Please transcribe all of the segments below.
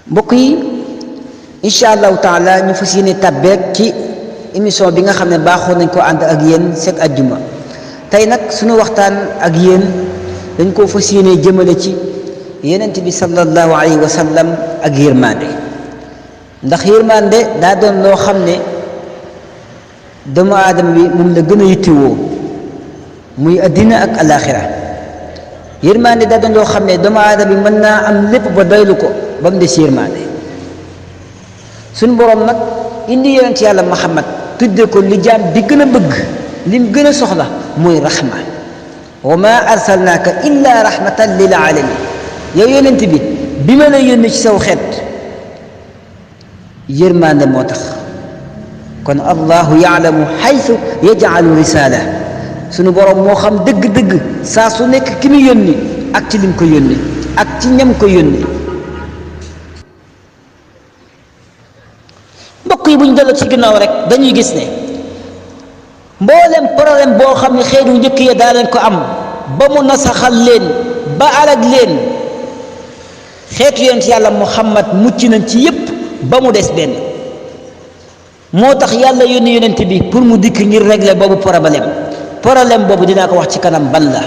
mbokk yi incha allahu taala ñu fas yéene tàbbeek ci émission bi nga xam ne baaxoo nañ ko ànd ak yéen chaque àjjuma tey nag suñu waxtaan ak yéen dañ koo fas yéene jëmale ci yonent bi sallallahu alayhi wa sallam ak yërmande ndax yërmande daa doon loo xam ne doomu aadama bi moom la gën a yittewoo muy addina ak alaxira yërmande daa doon loo xam ne doomu aadama bi mën naa am lépp ba doylu ko ba mu des yërmande suñu boroom nag indi yonent yàlla Muhammad tudde ko li jaam bi gën a bëgg lim gën a soxla mooy rahma wa ma arsalnaaka illa rahmatan lil alamin yow yonent bi ma la yónni ci saw xeet yërmande moo tax kon allahu yaalamu xaytu yajcalu risala suñu boroom moo xam dëgg-dëgg saa su nekk ki mu yónni ak ci lim ko yónni ak ci ñam ko yónni mbokk yi bu ñu delloo ci ginnaaw rek dañuy gis ne mboolem problème boo xam ne xeetu njëkk ya daa leen ko am ba mu nasaxal leen ba alag leen xeetu yonent yàlla Muhammad mucc nañ ci yépp ba mu des benn moo tax yàlla yónni yonent bi pour mu dikk ngir régler boobu problème boobu dinaa ko wax ci kanam ban la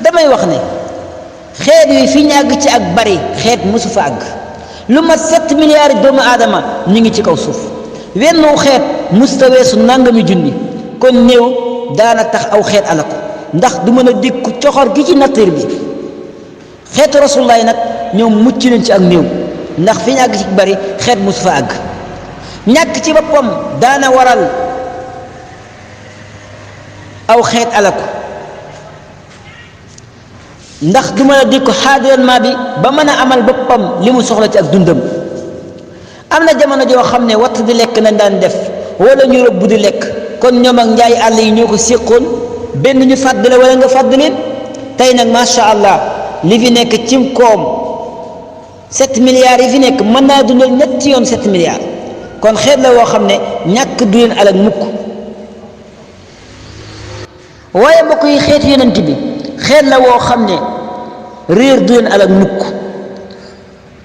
damay wax ne xeet yi fi ñu àgg ci ak bari xeet mosu fa àgg lu mat 7 milliards doomu aadama ñu ngi ci kaw suuf wennu xeet musta weesu nangami junni kon néew daana tax aw xeet ala ko ndax du mën a dikku coxor gi ci nature bi xeetu rasulullaay nag ñoom mucc nañ ci ak néew ndax fi ñu àgg ci bari xeet mosu fa àgg ñàkk ci boppam daana waral aw xeet ala ko ndax du mën a dikku xaadiranmaa bi ba mën a amal boppam li mu soxla ci ak dundam am na jamono joo xam ne watt di lekk nañ daan def wala ñu rëbb di lekk kon ñoom ak njaay àll yi ñoo ko séqoon benn ñu fàddale wala nga fàdd leen tey nag macha allah li fi nekk cim koom 7 milliards yi fi nekk mën naa dundal ñetti yoon 7 milliards kon xeet la woo xam ne ñàkk du leen alal mukk waaye mbokk yi xeetu yonent bi xeet la woo xam ne réer du leen alal mukk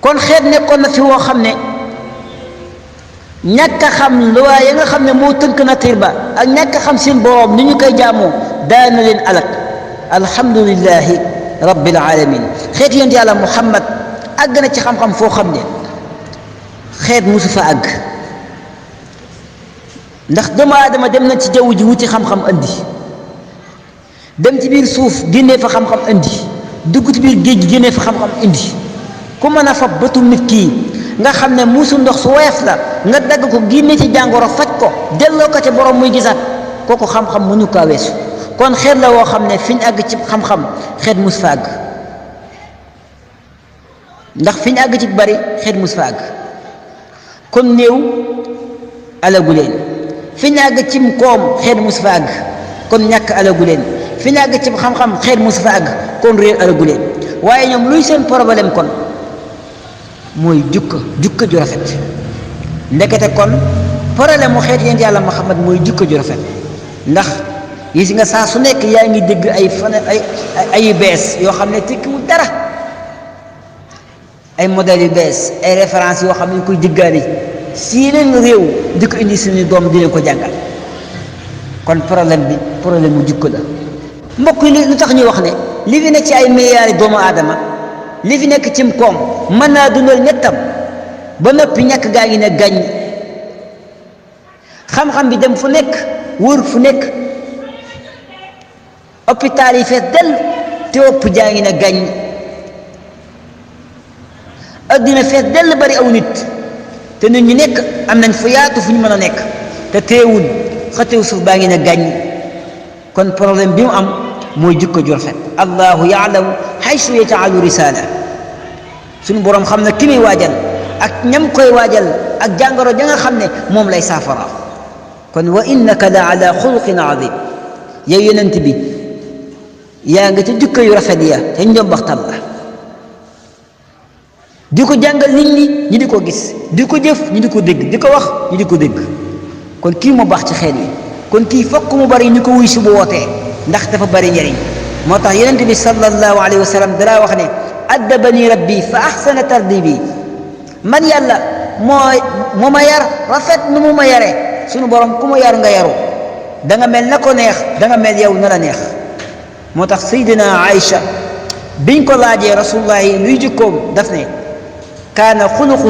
kon xeet nekkoon na fi woo xam ne ñàkk a xam luwaa ya nga xam ne moo tënk nature ba ak ñàkk a xam seen boroom ni ñu koy jaamoo daana leen alal alhamdulillahi rabbil alamin xeetu yonent yàlla Muhammad àgg na ci xam-xam foo xam ne xeet musu fa àgg ndax doomu aadama dem na ci jaww ji wuti xam-xam andi dem ci biir suuf génnee fa xam-xam indi dugg ci biir géej gi génnee fa xam-xam indi ku mën a fab bëtu nit kii nga xam ne muusu ndox su woyof la nga dagg ko génne ci jàngoro faj ko delloo ko ca borom muy gisaat kooku xam-xam mënu kaa weesu kon xeet la woo xam ne fi ñu àgg ci xam-xam xeet mus fa àgg ndax fi ñu àgg ci bari xeet mus fa àgg kon néew alagu leen fi ñu àgg ci koom xeet mus fa àgg kon ñàkk alagu leen fi ñu àgg ci xam-xam xeet musu fa àgg kon réer alagu leen waaye ñoom luy seen problème kon mooy jukka ju rafet ndekete kon problème mu xeet yonent yàlla Muhammad mooy jukka ju rafet ndax gis nga saa su nekk yaa ngi dégg ay yu bees yoo xam ne tekkiwul dara ay modèles yu bees ay références yoo xam ne ñu koy jëggaani si yeneen réew di ko indi suñu doom di leen ko jàngal kon problème bi problème mu jukka la mbokk yi lu tax ñuy wax ne li fi nekk ci ay milliards doomu aadama li fi nekk cim koom mën naa dundal ñettam ba noppi ñàkk gaa ngi ne gàññ xam-xam bi dem fu nekk wër fu nekk hôpital yi fees dell te wopp jaa ngi ne gàññ addina fees dell bari aw nit te nit ñi nekk am nañ fu yaatu fu ñu mën a nekk te teewul xëtew suuf baa ngi ne gàññ kon problème bi mu am mooy jikko ju rafet allahu yaalamu xaysu yajcalu risala suñu boroom xam ne ki muy waajal ak ñam koy waajal ak jàngoro ja nga xam ne moom lay saafara kon wa innaka la ala xuluqin azim yow yonent bi yaa nga ca jikko yu rafet ya te njombaxtal la di ko jàngal nit ñi ñi di ko gis di ko jëf ñi di ko dégg di ko wax ñi di ko dégg kon kii mu baax ci xeet wi kon kii fokk mu bari ñu ko wuy si bu wootee ndax dafa bari njëriñ moo tax yonent bi sallallahu alayhi wa sallam dara wax ne addabani rabbi fa ahsana tardibi man yàlla moo ma yar rafet nu mu ma yaree sunu borom ku ma yar nga yaru da nga mel na ko neex da nga mel yow na la neex moo tax saydina Aïcha biñ ko laajee rasulullahi luy jikkoom daf ne kaana xuluquhu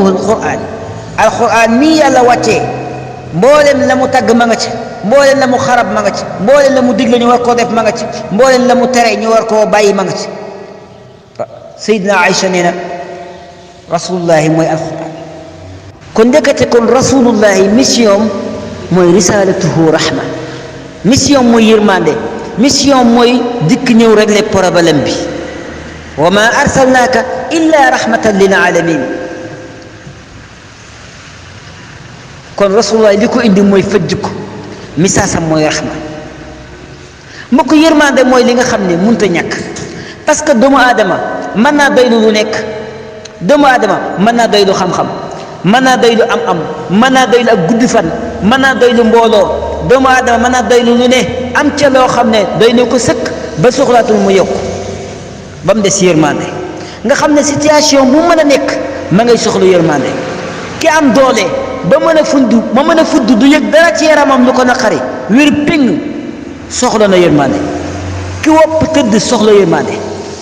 alquran mii yàlla wàccee mboolem la mu tagg ma nga ci mboolem la mu xarab ma nga ci mboolem la mu digle ñu war koo def ma nga ci mboolem la mu tere ñu war koo bàyyi ma nga ci saydina Aïcha nee na rasulullahi mooy alquran kon ndekete kon rasulullahi mission mooy risalatuhu rahma mission mooy yërmande mission mooy dikk ñëw régler problème bi wa ma arsalnaaka illa rahmatan lil alamin kon rasulullahi li ko indi mooy fajj ko misaasam mooy rahma mbokk yërmande mooy li nga xam ne mënut a ñàkk parce que doomu aadama mën naa doylu lu nekk doomu aadama mën naa doylu xam-xam mën naa doylu am-am mën naa doylu ak guddi fan mën naa doylu mbooloo doomu aadama mën naa doylu lu ne am ca loo xam ne doy na ko sëkk ba soxlaatul mu yokk ba mu des yërmande nga xam ne situation bu mën a nekk ma ngay soxla yërmande ki am doole ba mën a fudd du yëg dara ci yaramam lu ko naqari wér péng soxla na yërmande ki wopp tëdd soxla yërmande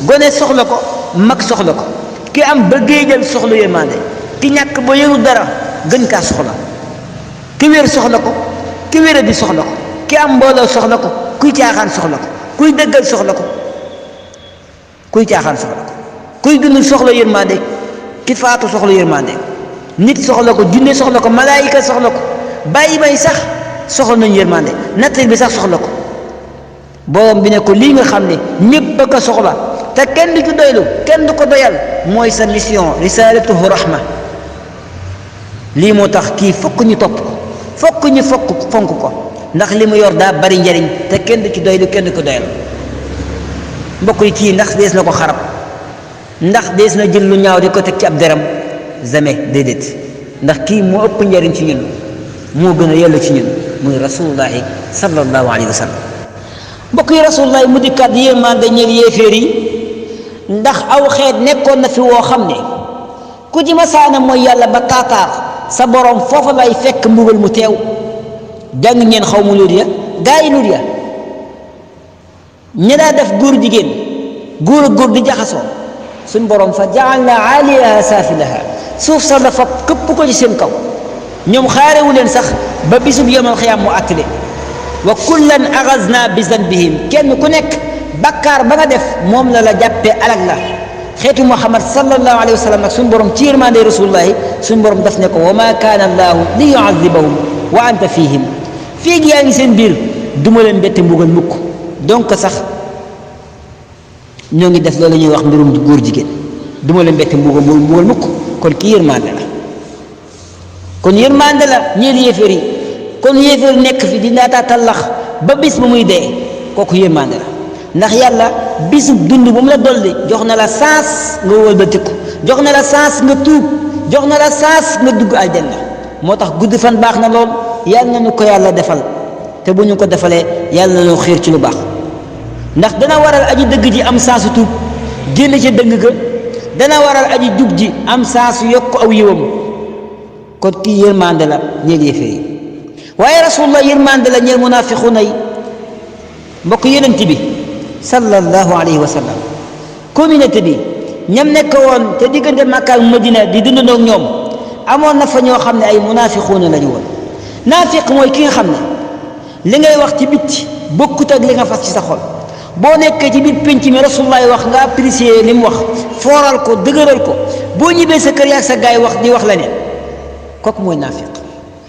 gone soxla ko mag soxla ko ki am ba géejal soxla yërmande ki ñàkk ba yëru dara gën kaa soxla ki wér soxla ko ki wéra di soxla ko ki am mbooloo soxla ko kuy caaxaan soxla ko kuy dëggal soxla ko kuy caaxaan soxla ko kuy dund soxla yërmande ki faatu soxla yërmande nit soxla ko junne soxla ko malaayika soxla ko bàyyi may sax soxla nañu yërmande natt bi sax soxla ko borom bi ne ko lii nga xam ne ñépp a ko soxla te kenn du ci doylu kenn du ko doyal mooy sa mission risalatuhu rahma lii moo tax kii fokk ñu topp ko fokk ñu fonk ko ndax li mu yor daa bari njariñ te kenn du ci doylu kenn du ko doyal mbokk yi kii ndax dees na ko xarab ndax dees na jël lu ñaaw di ko teg ci ab deram jamais déedéet ndax kii moo ëpp njariñ ci ñun moo gën a yell ci ñun muy rasulullahi sallallahu alayhi wa sallam mbokk yi rasulullahi mu di kat yërmande ñeel yéeféer yi ndax aw xeet nekkoon na fi woo xam ne ku ci masaana mooy yàlla ba taataar sa borom foofa lay fekk mbugal mu teew jàng ngeen xaw mu luut ya gaa yi luut ya ñi daa def góor jigéen góor ak góor di jaxasoo suñ borom fa jaalna aaliyaha saafilaha suuf sax dafa këpp ko ci seen kaw ñoom xaarewu leen sax ba bisub yawmal xiyaam mu àtt leen wa kullan axazna bi zanbihim kenn ku nekk bakkaar ba nga def moom la jàppee alag la xeetu muhammad sallallahu alayhi wa sallam ak suñu borom ci yërmande rasulullahi suñu borom daf ne ko wa ma kaana allahu li yuazibahum wa anta fihim fii yaa ngi seen biir duma leen bette mbugal mukk donc sax ñoo ngi def loolu ñuy wax mbirum góor jigéen duma leen bette mbugal mukk kon kii yërmande la kon yërmande la ñeel yéeféer yi kon yéeféer nekk fi di naataa tallax ba bis ba muy dee kooku yërmande la ndax yàlla bisu dund bu mu la dolli jox na la saas nga wëlbatiku jox na la saas nga tuub jox na la saas nga dugg aljanna moo tax gudd fan baax na lool yàlla na ñu ko yàlla defal te bu ñu ko defalee yàlla na ñu xiir ci lu baax ndax dana waral aji dëgg ji am saasu tuub génn ca dëgg ga dana waral aji jub ji am saasu yokk aw yiwam kon kii yërmande la ñeel yéeféer yi waaye rasulullah yërmande la ñeel munaafiquuna yi mbokk yonent bi sallallahu alayhi wa sallam communauté bi ñam nekk woon te diggante Makka ak Madina di dundandoo ak ñoom amoon na fa ñoo xam ne ay munaafiquuna lañu woon naafiq mooy ki nga xam ne li ngay wax ci bitti bokkut ak li nga fas ci sa xol boo nekkee ci biir penc mi rasulullah wax nga apprécier li mu wax fooral ko dëgëral ko boo ñibbee sa kër yaag sa gaay wax di wax la ne kooku mooy naafiq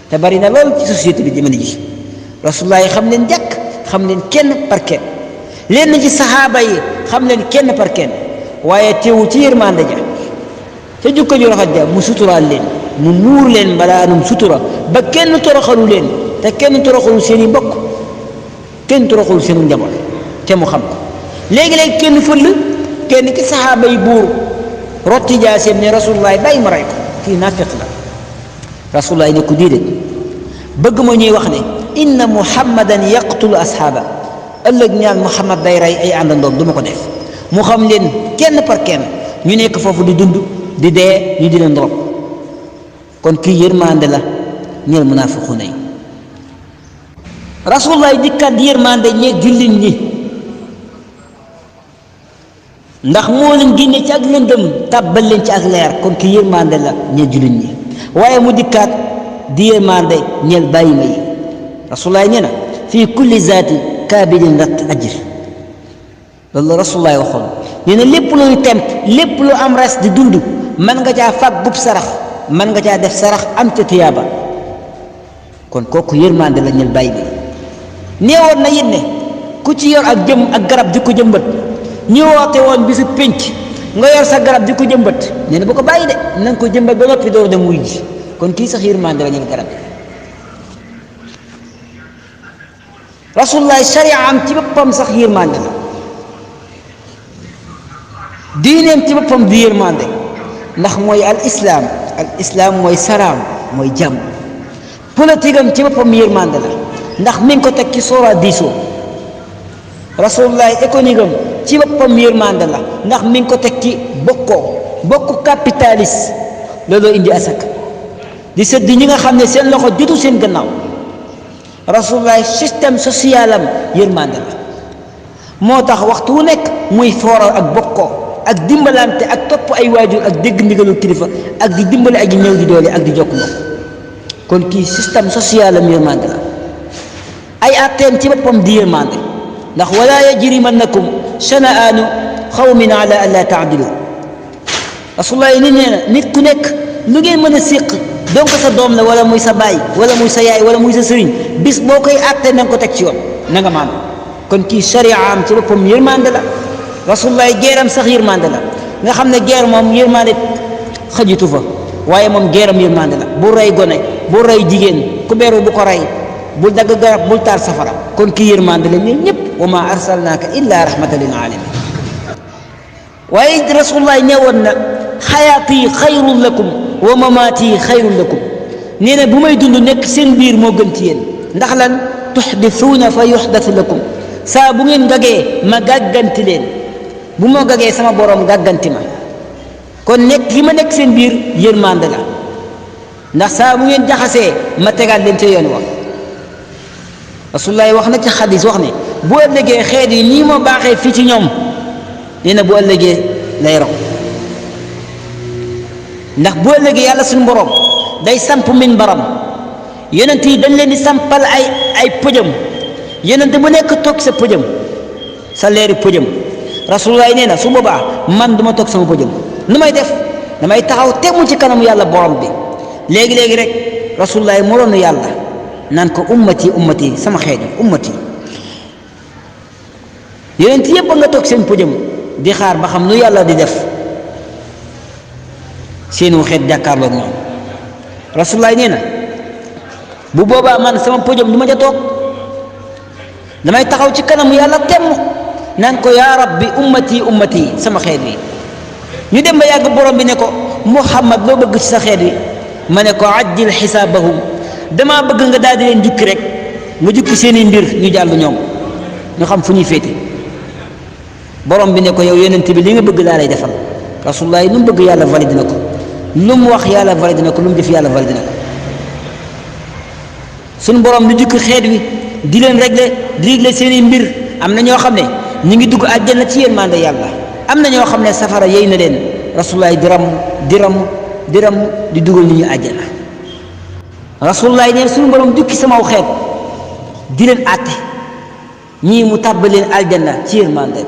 te bari na lool ci société bi jamono ji rasulullah xam leen jàkk xam leen kenn par kenn leen ci saxaaba yi xam leen kenn par kenn waaye teewu ci yërmande ja ca jukko ju rafet ja mu suturaal leen mu muur leen mbalaanum sutura ba kenn toroxalu leen te kenn toroxalu seen i mbokk kenn toroxalu seenu njaboot te mu xam ko léegi-léegi kenn fëll kenn ci saxaaba yi buur rotti jaaseem ne rasulullah bàyyi ma rey ko kii naafiq la rasulullah ne ko déedéet bëgg ma ñuy wax ne inna muhammadan yaqtulu ashaaba ëllëg ñaan muhammad day rey ay àndandoom du ma ko def mu xam leen kenn par kenn ñu nekk foofu di dund di dee ñu di leen rob kon kii yërmande la ñeel munaafiquuna yi. rasulullah dikkaat di yërmande ñeel jullit ñi ndax moo leen génne ci ak lëndëm tàbbal leen ci ak leer, kon kii yërmande la ñeel jullit ñi. waaye mu dikkaat di yërmande ñeel bàyyi ma yi. rasulullah nee na fii kulli zaati kaabidin rat ajr, loolu rasulullah waxoon. nee na lépp luy temp, lépp lu am res di dund, mën nga caa fag bub sarax, mën nga caa def sarax am ca tiyaaba, kon kooku yërmande la ñeel bàyyi ma yi. neewoon na it ne ku ci yor ak jëm ak garab di ko jëmbat, ñi woote woon bisu pénc nga yor sa garab di ko jëmbat, nee na bu ko bàyyi de, na nga ko jëmbat ba noppi door dem wuy ji, kon kii sax yërmande la ñeel garab. rasulullah sharia am ci boppam sax yërmande la, diineem ci boppam di yërmande, ndax mooy al islaam mooy salaam, mooy jàmm. politique am ci boppam yërmande la, ndax mi ngi ko teg ci soora diisoo. rasulullah économique am ci boppam yërmande la, ndax mi ngi ko teg ci bokku capitaliste, looloo indi asaka di sëdd ñi nga xam ne seen loxo jotu seen gannaaw. rasulullah système social am yërmande la, moo tax waxtu wu nekk muy fooral ak bokkoo ak dimbalante ak topp ay waajur ak dégg ndigalu kilifa ak di dimbale aji néew di doole ak di jokk mbokk, kon kii système social am yërmande la. ay atteem ci boppam di yërmande, ndax wala yajrimannakum shana'aanu qawmin ala an laa ta'dilu. rasulullah yi nee na nit ku nekk lu ngeen mën a séq, donc sa doom la wala muy sa baay wala muy sa yaay wala muy sa sëriñ, bis boo koy àtte na nga ko teg ci yoon, na nga maam. kon kii sharia am ci boppam yërmande la. rasulullah geeram sax yërmande la, nga xam ne geer moom yërmande xajitu fa, waaye moom geeram yërmande la. bu rey gone, bu rey jigéen, ku beru bu ko rey, bul dagg garab, bul taal safara, kon kii yërmande la ñun ñëpp. wa ma arsalnaaka illa rahmatan lil alamin. waaye rasulullah ñëwoon na xayaati xayrun lakum wa mamaati xayrun lakum, nee na bu may dund nekk seen biir moo gën ci yéen, ndax lan tuxdisuuna fa yuxdatu lakum, saa bu ngeen gagee ma gàgganti leen, bu ma gagee sama borom gàgganti ma. kon nekk gi ma nekk seen biir yërmande la, ndax saa bu ngeen jaxasee ma tegaat leen ca yoon wax. rasulullah wax na ci xadis wax ne bu ëllëgee xeet yi nii ma baaxee fii ci ñoom, nee na bu ëllëgee lay raw, ndax bu ëllëgee yàlla suñu borom day samp minbaram, yonent yi dañ leen di sampal ay pëjam, yonent bu nekk toog sa pëjam, sa leeri pëjam. rasulullah nee na su boobaa man duma toog sama pëjam, nu may def? damay taxaw temu ci kanamu yàlla borom bi. léegi rek rasulullah moroonu yàlla naan ko ummati ummati, sama xeet yi ummati. yonent yëpp nga toog seen pëjam di xaar ba xam nu yàlla di def seenu xeet jàkkaarloog ñoom. rasulullah nee na bu boobaa man sama pëjam du ma ca toog, damay taxaw ci kanamu yàlla temm naan ko yaa rabbi ummati ummati, sama xeet wi. ñu dem ba yàgg borom bi ne ko muhammad loo bëgg ci sa xeet wi? ma ne ko ajjil xisaabahum, damaa bëgg nga daal di leen jukki rek, nga jukki seeni mbir ñu jàll ñoom, ñu xam fu ñuy féete. borom bi ne ko yow yonent bi li nga bëgg laa lay defal. rasulullah lu mu bëgg yàlla valide na ko, lu mu wax yàlla valide na ko, lu mu def yàlla valide na ko. suñu borom di jukki xeet wi di leen régler seeni mbir. am na ñoo xam ne ñu ngi dugg àjjana ci yërmande yàlla, am na ñoo xam ne safara yey na leen. rasulullah di ram di dugal nit ñi àjjana. rasulullah neen suñu borom jukki samaw xeet di leen àtte, ñii mu tàbbal leen aljanna ci yërmande,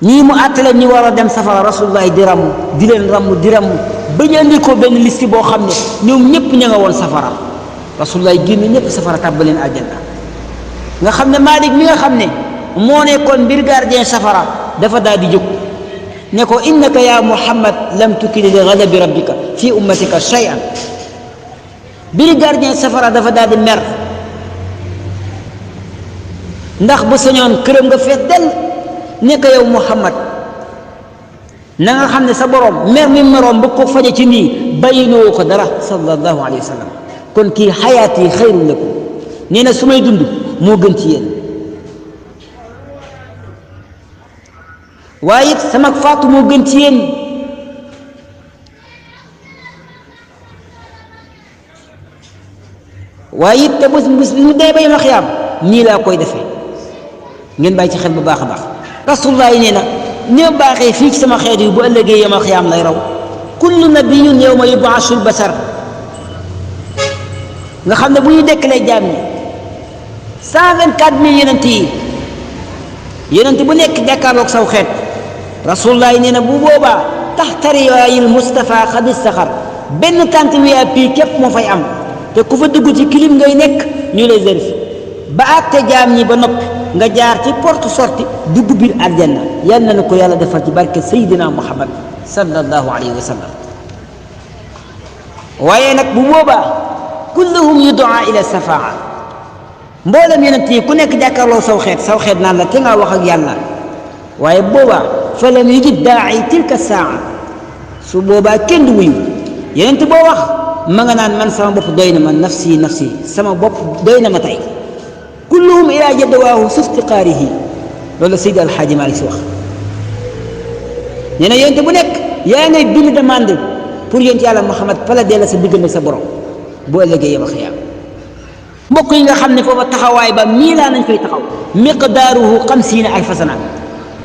ñii mu àtte leen ñi war a dem safara. rasulullah di leen ram ba ñu andi ko benn liste boo xam ne ñoom ñëpp ña nga woon safara. rasulullah génn ñëpp safara tàbbal leen aljanna. nga xam ne Maalik mi nga xam ne moo nekkoon mbir gardien safara dafa daal di jóg ne ko innaka ya muhammad lam tukili li ghadabi rabbika fi ummatika shay'an. mbir gardien safara dafa daal di mer, ndax bu sañoon këram nga fees del. ne ko yow muhammad na nga xam ne sa borom mer mi meroom ba ko faje ci nii bàyyiloo ko dara sallallahu alayhi wa sallam. kon kii xayaati xayrun lakum, nee na su may dund moo gën ci yéen, waaye it sama faatu moo gën ci yéen. waaye it te bés bi mu dee ba yawmal xiyaam nii laa koy defee ngeen bàyyi ci xel bu baax a baax rasulullah yi nee na ñoo baaxee fii ci sama xeet yi bu ëllëgee yawmal xiyaam lay raw kullu nabiyyun yawma yub'asu al-basar nga xam ne bu ñu dekkalee jaam ñi 124 000 yonent bu nekk jàkkaarloog saw xeet rasulullah yi nee na bu boobaa taxta riwaayil Mustafa xad istaxar benn tànt VIP képp moo fay am te ku fa dugg ci kilim ngay nekk ñu lay vérifié ba àtte jaam ñi ba noppi nga jaar ci porte sortie dugg biir aljanna yal na ko yàlla defal ci barke Seydina Muhammad sallallahu alayhi wa sallam waaye nag bu boobaa kulluhum yudaa ila safaa mboolem yonent yi ku nekk jàkkaarloo saw xeet naan la te nga wax ak yàlla waaye boobaa fa lam yujid daa'i tilka saa su boobaa kenn du wuyu yonent boo wax ma nga naan man sama bopp doy na ma nafsi sama bopp doy na ma tey kulluhum ila jadwaahu fi iftiqaarihi loolu la Seydi Alxaaji Maalik Si wax nee na yonent bu nekk yaa ngay bind demande pour yonent yàlla Muhammad fa la della sa diggante sa borom boo ëllëgee yawmal xiyaam mbokk yi nga xam ne foofa taxawaay ba miilaa nañ fay taxaw miqdaaruhu 50,000 sana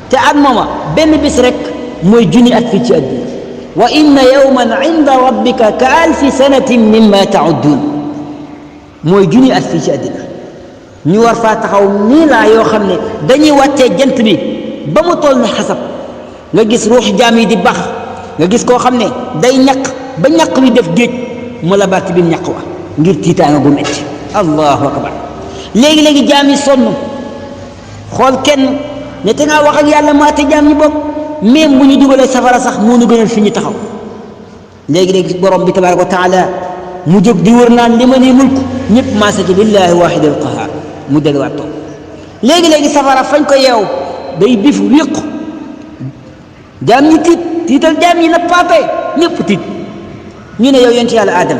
te at mooma benn bis rek mooy junni at fii ci àdduna wa inna yawman inda rabbika ka alfi sanatin mimma ta'uddun mooy junni at fii ci àdduna ñu war faa taxaw miilaa yoo xam ne dañuy wàccee jant bi ba mu toll ne xasab nga gis ruux jaam yi di bax nga gis koo xam ne day ñaq ba ñaq wi def géej mu la baat bi ñaq wa ngir tiitaanga gu metti allahu akbar léegi-léegi jaam yi sonn xool kenn ne te ngaa wax ak yàlla mu àtte jaam ñi bokk même bu ñu dugalee safara sax moo nu gënal fi ñu taxaw léegi-léegi borom bi tabaraka wa taala mu jóg di wër naan li ma ne mulk ñëpp maasaki lillahi wahid al qahar mu delluwaat toog léegi-léegi safara fañ ko yeew day bif wéq jaam ñi tiital jaam ñi na pape ñëpp tiit ñu ne yow yonent yàlla Adam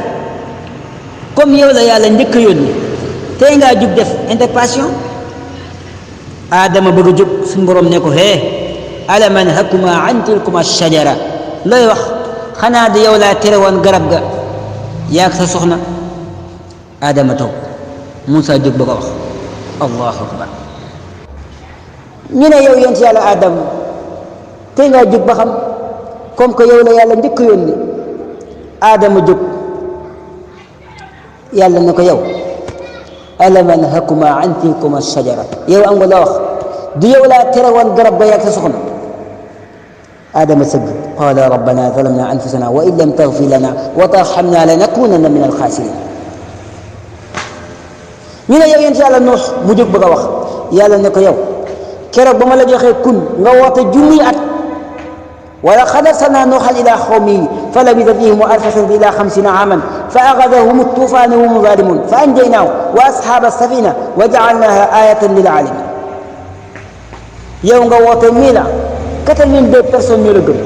comme yow la yàlla njëkk a yónni tey ngaa jug def interpellation Adama bëgg a jóg suñu borom ne ko alam anhakuma an tilkuma shajara looy wax xanaa di yow laa tere woon garab ga yaag sa soxna Adama toog Moussa jóg bëgg a wax allahu akbar ñu ne yow yonent yàlla Adam tey ngaa jóg ba xam comme que yow la yàlla njëkk a yónni Adama jóg yàlla ne ko yow alam anhakuma an tilkuma shajara yow am nga la wax du yow laa tere woon garab ga yaag sa soxna Adama sëgg qaala rabbana zalamna anfusana wa in lam taghfir lana wa tarhamna lanakunanna min alxaasirin ñu ne yow yéen ci yàlla Nuux mu jóg bëgg a wax yàlla ne ko yow keroog ba ma la joxee kun nga woote junniy at ولقد أرسلنا نوحا إلى قومه فلبث فيهم 1000 سنة إلى 50 عاما فأخذهم الطوفان وهم ظالمون فأنجيناه وأصحاب السفينة وجعلناها آية للعالمين yow nga woote mii la 82 personnes ñu la gëm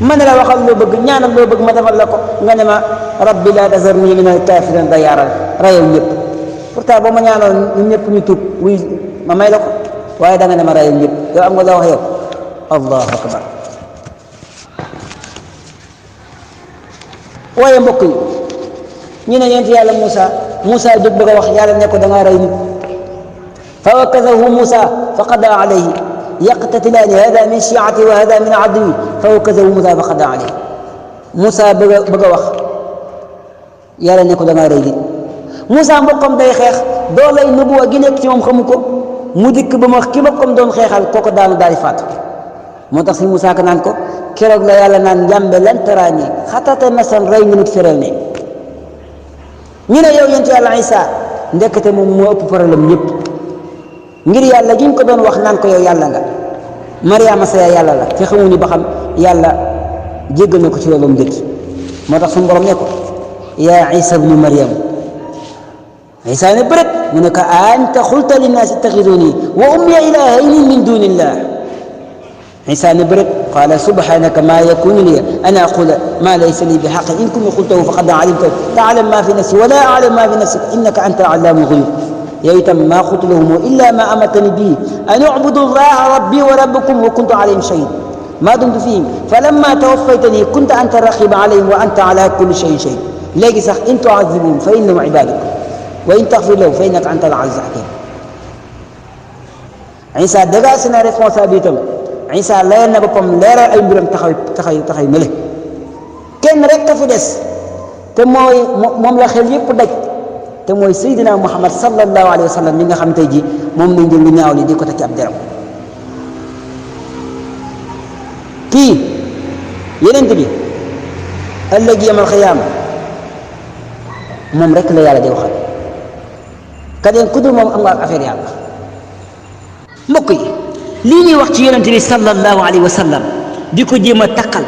man la waxal loo bëgg ñaanal loo bëgg ma defal la ko nga ne ma rabbi laa tazarni min al-kaafiriina dayyaaran rayal ñëpp pourtant boo ma ñaanoon ñun ñëpp ñu tuub wuy ma may la ko waaye da nga ne ma rayal ñëpp yow am nga la wax yow allahu akbar waaye mbokk yi ñu ne yonent yàlla Moussa jóg bëgg a wax yàlla ne ko da ngaa rey nit فوكزه موسى فقضى عليه يقتتلان هذا من شيعته وهذا من عدوه فوكزه موسى فقضى عليه موسى bëgg a wax yàlla ne ko da ngaa rey nit Moussa mbokkam day xeex doolay nubuwa gi nekk ci moom xamu ko mu dikk ba ma ki mbokkam doon xeexal kooku daanu daal di faatu moo tax si Moussa ka naan ko keroog la yàlla naan njàmbe lan taraani xatate masan rey nga nit feral ne ñu ne yow yonent yàlla Isa ndekete moom moo ëpp problème ñëpp ngir yàlla gi ñu ko doon wax naan ko yow yàlla nga Mariama sa yàlla la te xamuñu ba xam yàlla jéggal na ko ci loolu njëkk moo tax suñu borom ne ko yaa Isa bnu Maryam Isa ne bëret mu ne ko anta xulta linnaasi ittaxiduni wa ummiya ilaahayni min dunillah Isa ne bëret qaala subhanaka maa yakunu li an aqula maa laysa li bi xaqin in kuntu qultahu faqad alimtahu taalam maa fi nafsi wa laa a'lamu maa fi nafsika innaka anta allaamu l-ghuyuub yow itam maa qultu lahum illa ma amartani bihi an u'budu llaha rabbi wa rabbakum wa kuntu alayhim shahid ma dumtu fihim falamma tawaffaytani kunta anta raqiba alayhim wa anta ala kulli shay'in shahid léegi sax in tu'adhibuhum fa innahum ibaduk wa in taghfir lahu fa innaka anta al-aziz al-hakim. Isa dégagé na responsabilité am. Isa leeral na boppam leeral ay mbiram taxaw na le kenn rek ka fi des te mooy moom la xel yépp daj te mooy Seydina Muhammad sallallahu alayhi wa sallam mi nga xam tey ji moom lañ jël lu ñaaw li di ko teg ci ab deram. kii yenent bi ëllëg yamal xiyaam moom rek la yàlla di waxal kadeen ku dul moom am nga ak affaire yàlla. mbokk yi lii ñuy wax ci yonent bi sallallahu alayhi wa sallam di ko jéem a taqal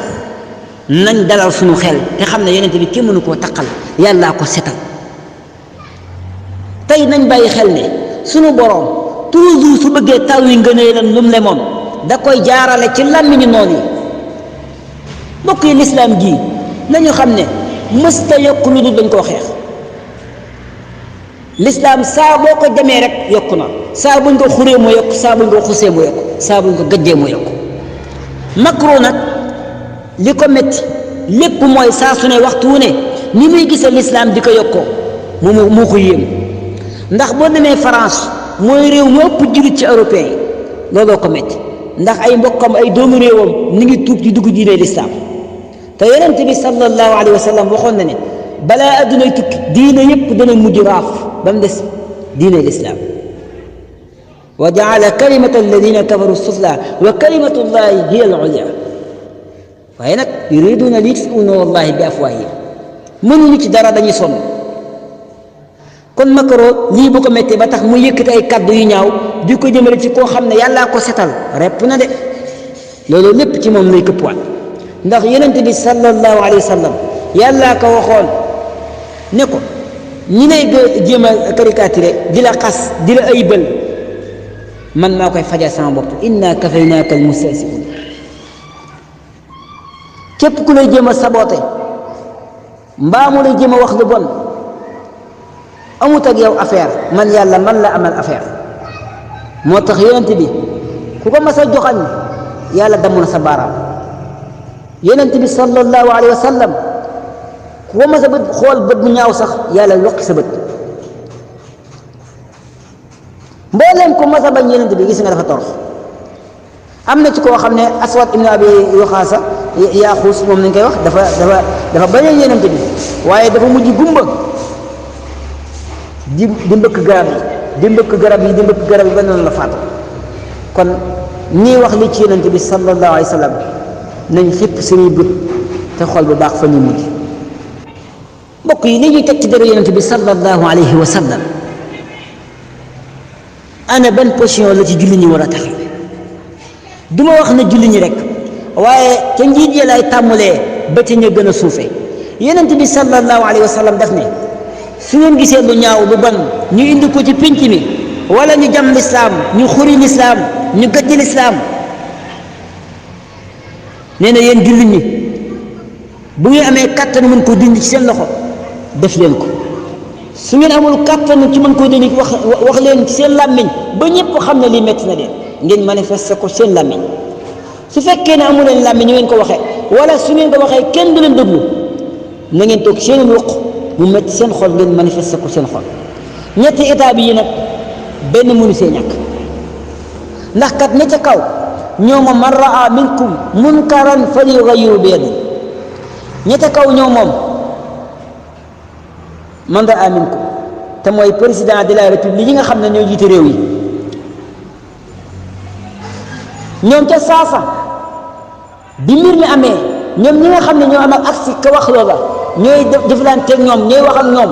nañ dalal suñu xel te xam ne yonent bi kenn mënu koo taqal yàllaa ko setal. tey nañ bàyyi xel ne suñu boroom toujours su bëggee taw yi ngëneelam lum le moom da koy jaarale ci làmmiñu noonu yi. mbokk yi lislaam ji nañu xam ne mësta yokk lu dul dañ koo xeex. lislaam saa boo ko demee rek yokku na saa buñ ko xuree mu yokk saa buñ ko xusee mu yokk saa buñ ko gëddee mu yokk. makru nag li ko métti lépp mooy saa su ne waxtu wu ne ni muy gisee lislaam di ko yokkoo mu ko yéem. ndax boo demee France mooy réew mu ëpp jullit ci européen yi looloo ko métti ndax ay mbokkam ay doomu réewam ni ngi tuub di dugg diine lislaam te yonent bi sallallahu alayhi wa sallam waxoon na ne balaa addunay tukki diine yépp dana mujj raaf ba mu des diine lislaam wa jaala kalimata alladina kafaru sufla wa kalimatu llahi hiya al-ulya waaye nag yuriduna li yutfiu nuura llahi bi afwaahihim mënuñu ci dara dañuy sonn. kon makaro lii bu ko méttee ba tax mu yëkkati ay kaddu yu ñaaw di ko jëmale ci koo xam ne yàllaa ko setal repp na de loolu lépp ci moom lay këppwaat ndax yonent bi sallallahu alayhi wa sallam yàllaa ko waxoon ne ko ñi lay jéem a caricaturé di la xas di la ayibal man maa koy fajal sama bopp inna kafaynaaka al-mustahzi'uun. képp ku lay jéem a saboote mbaa mu lay jéem a wax lu bon amut ak yow affaire man yàlla man la amal affaire. moo tax yonent bi ku ko mas a joxañ yàlla damm na sa baaraam. yonent bi sallallahu alayhi wa sallam ku ko mas a bët xool bët bu ñaaw sax yàlla loqi sa bët. mbooleem ku mas a bañ yonent bi gis nga dafa torox. am na ci koo xam ne Aswad ibn Abi Yuxaasa Yaaxuus moom lañ koy wax dafa bañoon yonent bi waaye dafa mujj gumba di mbëkk garab yi di mbëkk garab yi ba noonu la faatu. kon ñii wax li ci yonent bi sallallahu alayhi wa sallam nañ fépp suñuy bët te xool bu baax fa ñu mujj. mbokk yi li ñuy teg ci dara yonent bi sallallahu alayhi wa sallam ana ban position la ci julli ñi war a taxawee. du ma wax na julli ñi rek waaye ca njiit ya lay tàmmulee ba ca ña gën a suufee. yonent bi sallallahu alayhi wa sallam daf ne su ngeen gisee lu ñaaw lu bon ñu indi ko ci pénc mi wala ñu jam lislaam ñu xuri lislaam ñu gëjj lislaam nee na yéen jullit ñi bu ngeen amee kàttan mën koo dindi ci seen loxo def leen ko. su ngeen amul kàttan ci mën koo dindi wax leen ci seen làmmiñ ba ñëpp xam ne lii metti na leen ngeen manifester ko seen làmmiñ. su fekkee ne amu leen làmmiñ ñu ngeen ko waxee wala su ngeen ko waxee kenn du leen déglu na ngeen toog seen ruq mu metti seen xol ngeen manifester ko seen xol. ñetti état yi nag benn mënu see ñàkk ndax kat ña ca kaw ñooma man raa minkum munkaran falyughayyirhu bi yadihi. ña ca kaw ñoo moom man raa minkum te mooy président de la république yi nga xam ne ñoo jiite réew yi. ñoom ca saasa bi mbir mi amee ñoom ñi nga xam ne ñoo am ak agsi ka wax loola ñooy jëflanteeg ñoom ñooy wax ak ñoom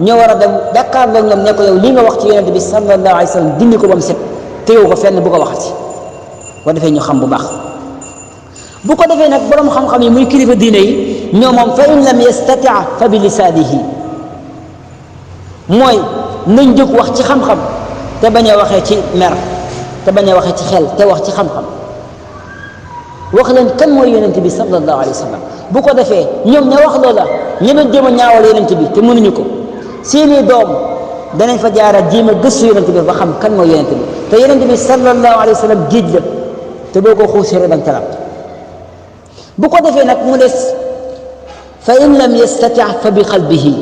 ñoo war a dem jàkkaarloo ñoom ne ko yow lii nga wax ci yonent bi sallallahu alayhi wa sallam dindi ko ba mu set téyewu ko fenn bu ko waxati boo defee ñu xam bu baax. bu ko defee nag borom xam-xam yi muy kilifa diine yi ñoo moom fa in lam yastati fa bi lisaanihi mooy nañ jóg wax ci xam-xam te bañ a waxee ci mer te bañ a waxee ci xel te wax ci xam-xam wax leen kan mooy yonent bi sallallahu alayhi wa sallam. bu ko defee ñoom ña wax loola ñu doon jéem a ñaawal yonent bi te mënuñu ko seeni doom danañ fa jaara jéem a gëstu yonent bi ba xam kan mooy yonent bi te yonent bi sallallahu alayhi wa sallam géej la te boo ko xuusee rek danga ca lab. bu ko defee nag mu des fa in lam yastati fa bi qalbihi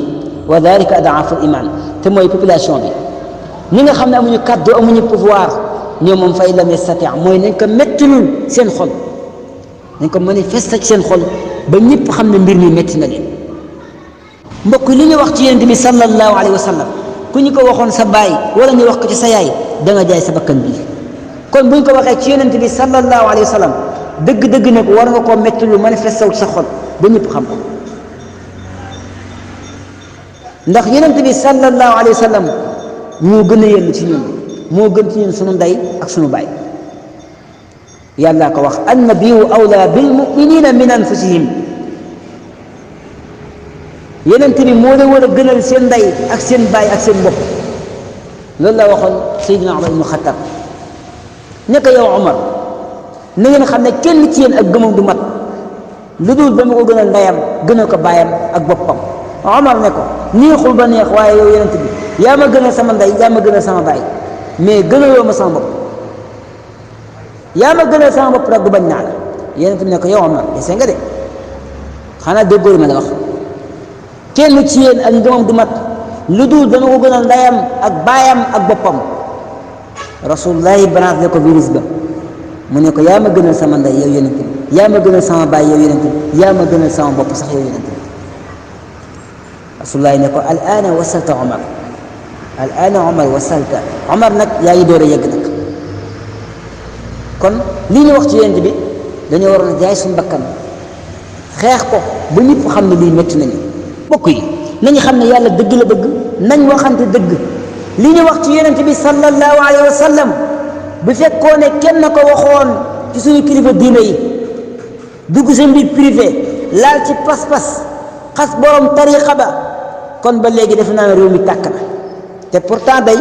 wa dalika adaafu iman te mooy population bi ñi nga xam ne amuñu kàddu amuñu pouvoir ñoom moom fay lam yastati mooy nañ ko méttilul seen xol nañ ko manifester ci seen xol ba ñëpp xam ne mbir mi métti na leen mbokk li ñu wax ci yonent bi sallallahu alayhi wa sallam ku ñu ko waxoon sa baay wala ñu wax ko ci sa yaay da nga jaay sa bakkan bi kon buñ ko waxee ci yonent bi sallallahu alayhi wa sallam dëgg-dëgg nag war nga koo méttilul manifester wu ci sa xol ba ñëpp xam ko ndax yonent bi sallallahu alayhi wa sallam moo gën a yell ci ñun moo gën ci ñun sunu ndey ak sunu baay yàlla ko wax annabiyu awla bil muminina min anfusihim yonent bi moo la war a gënal seen ndey ak seen baay ak seen bopp loolu la waxoon Seydina Omar ibnu Xattaab ne ko yow Omar na ngeen xam ne kenn ci yéen ak gëmam du mat lu dul dama ko gënal ndeyam gënal ko baayam ak boppam Omar ne ko neexul ba neex waaye yow yonent bi yaa ma gënal sama ndey yaa ma gënal sama baay mais gënaloo ma sama bopp yaa ma gënal sama bopp rek du bañ naa la yonent bi ne ko yow Omar dese nga de xanaa déggoo ma la wax kenn ci yéen ak ngëmam du mat lu dul dama ko gënal ndeyam ak baayam ak boppam rasulullahi branche ko virus ba mu ne ko yaa ma gënal sama ndey yow yonent bi yaa ma gënal sama baay yow yonent bi yaa ma gënal sama bopp sax yow yonent bi rasulullahi ne ko al aana wasalta Omar al aana Omar wasalta Omar nag yaa ngi door a yegg nag kon lii ñu wax ci yonent bi dañoo waroon a jaay suñu bakkan xeex ko ba ñëpp xam ne lii métti nañu mbokk yi nañu xam ne yàlla dëgg la bëgg nañ waxante dëgg li ñu wax ci yonent bi sallallahu alayhi wa sallam bu fekkoon ne kenn ko waxoon ci suñu kilifa diine yi dugg sa mbir privé laal ci pas-pas xas borom tariqa ba kon ba léegi defe naa ne réew mi tàkk na te pourtant day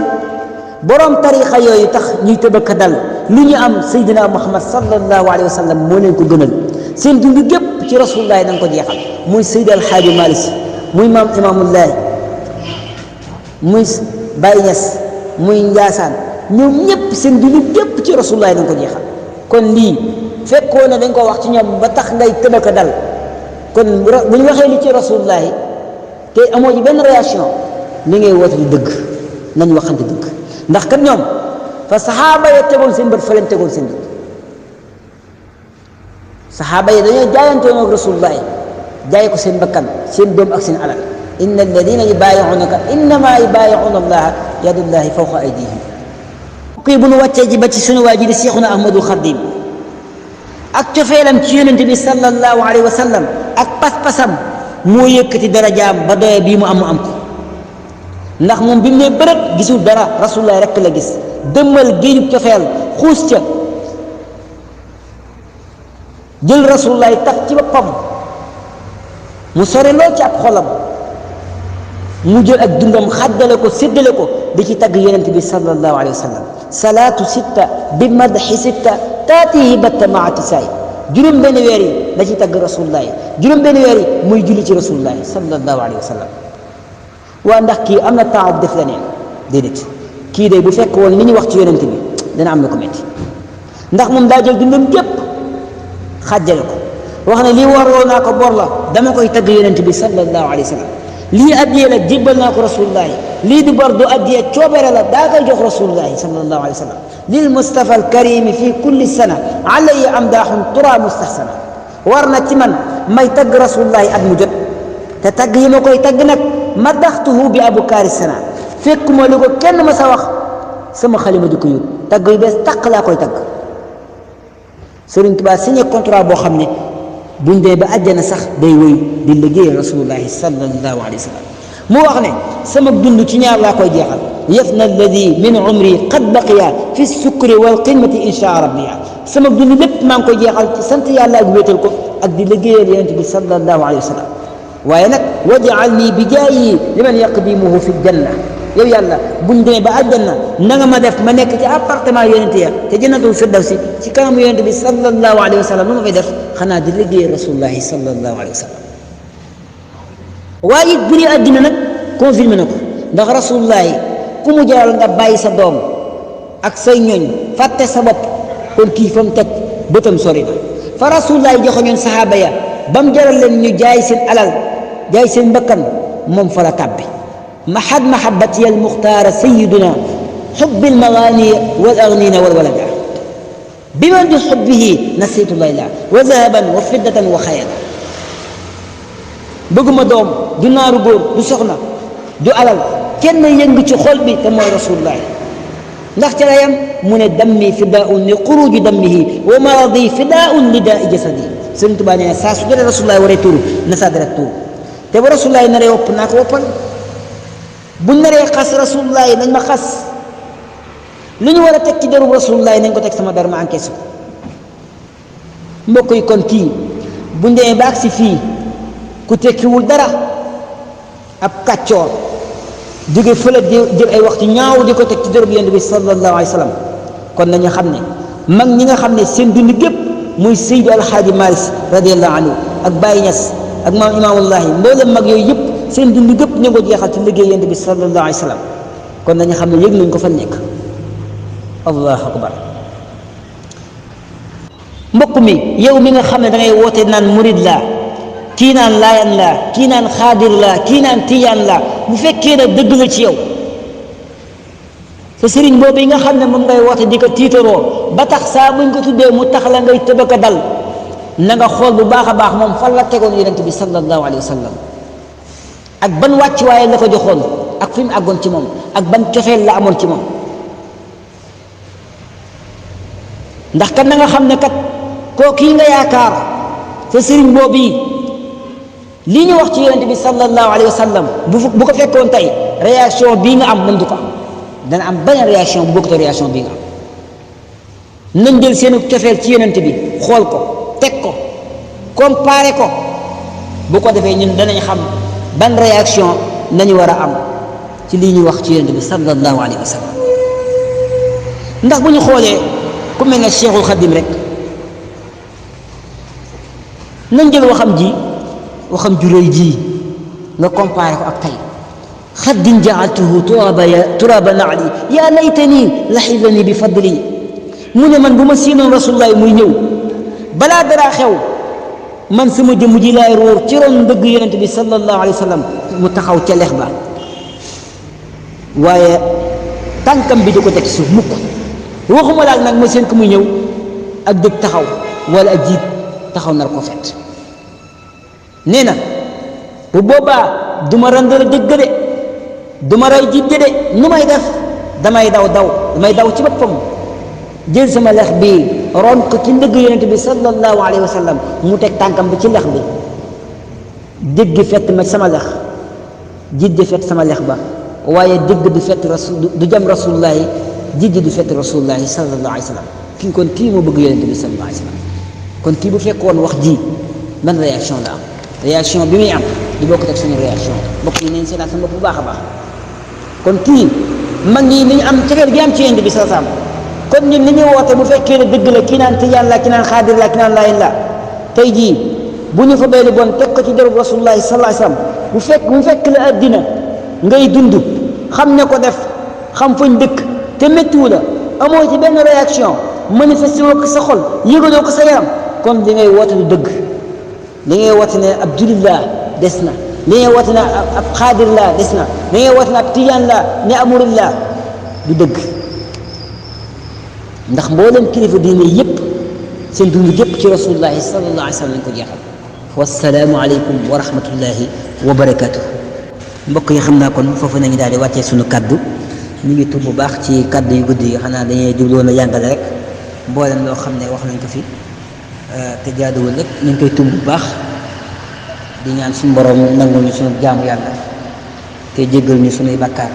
borom tariqa yooyu tax ñuy tëbaka dal lu ñu am Seydina Muhammad sallallahu alayhi wa sallam moo leen ko gënal seen dund gépp ci rasulullahi da nga ko jeexal muy Seydi Alxaaji Maalik Si muy maam Imaamullahi muy Baye Niass muy Njaasaan ñoom ñëpp seen dund gépp ci rasulullahi da nga ko jeexal kon lii fekkoo ne dañ ko wax ci ñoom ba tax ngay tëbaka dal kon bu ñu waxee li ci rasulullahi te amoo ci benn réaction li ngay woote di dëgg nañ waxante dëgg ndax kat ñoom fa saxaaba ya tegoon seen bët fa leen tegoon seen bët saxaaba yi dañoo jaayantoon ak rasulullahi jaay ko seen bakkan seen doom ak seen alal inna alladina yubaayi'unaka innama yubaayi'una allaha yadullahi fawqa aydihim kii bu nu wàccee ji ba ci sunu waa ji di Seexuna Ahmadul Xadim ak cofeelam ci yonent bi sallallahu alayhi wa sallam ak pas-pasam moo yëkkati darajaam ba doye bii mu am ko ndax moom bi mu ne bërët gisul dara rasulullah rek la gis dëmmal géejug cofeel xuus ca jël rasulullah taf ci boppam mu sore lool ci ab xolam mu jël ak dundam xaddale ko séddale ko di ci tagg yonent bi sallallahu alayhi wa sallam salaatu sitta bi madxi sitta taatihi batta maati saay juróom benn weer yi da ci tagg rasulullah juróom benn weer yi muy julli ci rasulullah sallallahu alayhi wa sallam waa ndax kii am na temps def leneen déedéet kii de bu fekk woon li ñu wax ci yonent bi dana am na ko métti ndax moom daa jël dundam gépp xàjjale ko wax ne lii warloo naa ko bor la dama koy tagg yonent bi sallallahu alayhi wa sallam lii addiye la jébbal naa ko rasulullahi lii di bor du addiye coobere la daa koy jox rasulullahi sallallahu alayhi wa sallam lil mustafa al karimi fi kulli sana alayhi amdaaxun tura mustahsana war na ci man may tagg rasulullahi at mu jot te tagg yi ma koy tagg nag madaxtuhu bi abukaari sana fekkuma lu ko kenn ma sa wax sama xalima di ko yóbbu tagg yu bees tàq laa koy tagg Sëriñ Tuubaa signé contrat boo xam ne buñ dee ba àjjana sax day wéy di liggéey rasulullahi sallallahu alayhi wa sallam mu wax ne sama dund ci ñaar laa koy jeexal yafna alladi min umri qad baqiya fi sukri wal qimati insha rabbiya sama dund lépp maa ngi koy jeexal ci sant yàlla ak wéetal ko ak di liggéeyal yonent bi sallallahu alayhi wa sallam waaye nag waj'alni bi jaayi liman yaqdimuhu fi janna yow yàlla buñ demee ba àjjana na nga ma def ma nekk ci appartement yonent ya te jannatul firdawsi ci kanamu yonent bi sallallahu alayhi wa sallam nu ma fay def xanaa di liggéey rasulullahi sallallahu alayhi wa sallam waaye it bu dee àddina nag confirmé na ko ndax rasulullahi ku mu jaral nga bàyyi sa doom ak say ñooñ fàtte sa bopp kon kii fa mu teg bëtam sori na fa rasulullahi joxoñoon sahaaba ya ba mu jaral leen ñu jaay seen alal jaay seen mbakkan moom fa la tàbbi محد محبتي المختار سيدنا حب المغاني والأغنين والولد بمن حبه نسيت الليلة وذهبا وفدة وخيلا bëgguma doom du naaru góor du soxna du alal kenn yëng ci xol bi te mooy rasulullah ndax ci la yam mu ne dammi fidaun li xuruji dammihi wa maradi fidaun li daa jasadi sëñ Tuubaa nee saa su jëlee rasulullah waree tuuru na saa deret tuuru te ba rasulullah naree wopp naa ko woppal bu naree xas rasulullah nañ ma xas li ñu war a teg ci deru rasulullah nañ ko teg sama dar ma encaissé ko mbokk yi kon kii bu ndee ba agsi fii ku tekkiwul dara ab kàccoor jóge fële di jël ay wax ci ñaaw di ko teg ci dërëb yonent bi sallallahu alayhi wa sallam kon nañu xam ne mag ñi nga xam ne seen dund gépp muy Seydi Alxaaji Maalik radiyallahu anhu ak Baye Ñas ak maam Imaamullahi mboolem mag yooyu yëpp seen dund gépp ñu ngi ko jeexal ci liggéey yonent bi sallallahu alayhi wa sallam kon nañu xam ne yëg nañ ko fa nekk allahu akbar mbokk mi yow mi nga xam ne da ngay woote naan murid laa kii naan laayan laa kii naan xaadir laa kii naan tijaan laa bu fekkee ne dëgg la ci yow sa sëriñ boobu yi nga xam ne moom ngay woote di ko tiitaroo ba tax saa buñ ko tuddee mu tax la ngay tëbaka dal na nga xool bu baax a baax moom fan la tegoon yonent bi sallallahu alayhi wa sallam ak ban wàcc waaye la ko joxoon ak fi mu àggoon ci moom ak ban cofeel la amoon ci moom ndax kat na nga xam ne kat kooku yi nga yaakaar sa sëriñ boobu yi lii ñu wax ci yonent bi sallallahu alayhi wa sallam bu ko fekkoon tey réaction bii nga am mën du ko am dana am benn réaction bu bokkut réaction bii nga am nañ jël seenu cofeel ci yonent bi xool ko teg ko comparé ko bu ko defee ñun danañ xam ban réaction nañu war a am ci lii ñuy wax ci yonent bi sallallahu alayhi wa sallam ndax bu ñu xoolee ku mel ne Cheikhul Khadim rek nañ jël waxam ju rëy ji nga comparé ko ak tey xaddin jaaltuhu turaba naali yaa laytani laxidani bi fadli mu ne man bu ma siinoon rasulullahi muy ñëw balaa dara xew man sama jëmm ji laay róor ci ron ndëgg yonente bi sallallahu alayhi wa sallam mu taxaw ca lex ba waaye tànkam bi di ko teg suuf mukk waxuma laal nag ma seen ko muy ñëw ak dëgg taxaw wala ak jiit taxaw nar ko fet nee na bu boobaa du ma randal dëgg de du ma ray jiit de nu may def damay daw ci boppam jël sama lex bi ron ko ci ndëgg yonente bi sallallahu alayhi wa sallam mu teg tànkam bi ci lex bi dëgg fett ma sama lex jiit di fett sama lex ba waaye dëgg du fett du jam rasulullahi jiit du fett rasulullahi sallallahu alayhi wa sallam kii moo bëgg yonente bi sallallahu alayhi wa sallam kon kii bu fekkoon wax ji ban réaction la am réaction bi muy am di bokk ak suñu réaction bokk yi neen seetaan sama bopp bu baax a baax kon kii mag ñi li ñu am cofeel gi am ci yonent bi sallallahu alayhi wasallam kon ñun li ñuy woote bu fekkee ne dëgg la kii naan tijaan la kii naan xaadir la kii naan laayin la tey jii bu ñu fa béy bon teg ko ci dërëb rasulullahi sallallahu alayhi wasallam bu fekk la addina ngay dund xam ne ko def xam fañ dëkk te méttiwu la amoo ci benn réaction manifesté woo ko sa xol yëgaloo ko sa yaram kon li ngay woote du dëgg li ngay woote ne ab julit laa des na li ngay woote ne ab xaadir laa des na li ngay woote ne ab tijaan laa ne ab murid laa du dëgg ndax mboolem kilifa diine yépp seen dund gépp ci rasulullahi sallallahu alayhi wa sallam lañ ko jeexal wassalaamu aleykum wa rahmatullahi wa barakatuh mbokk yi xam naa kon foofu nañu daal di wàccee suñu kaddu ñu ngi tudd bu baax ci kaddu yu guddi yi xanaa dañuy jubloon a yàngale rek mboolem loo xam ne wax nañ ko fi te jaaduwul rek ñu ngi koy tudd bu baax di ñaan suñu borom nangul ñu suñu jaamu yàlla te jéggal ñu suñuy bakkaar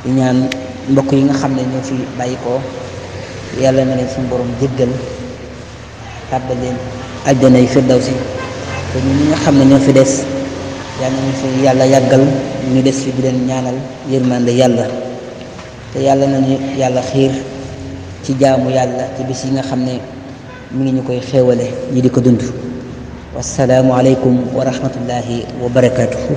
di ñaan mbokk yi nga xam ne ñoo fi bàyyi ko yàlla na leen suñu borom jéggal tàbbal leen àjjanay firdawsi te ñun ñi nga xam ne ñoo fi des yàlla nañu fi yàlla yàggal ñu des fi di leen ñaanal yërmande yàlla te yàlla nañu yàlla xiir ci jaamu yàlla ci bis yi nga xam ne mi ngi ñu koy xéewale ñi di ko dund wassalaamu aleykum wa rahmatullahi wa barakatuhu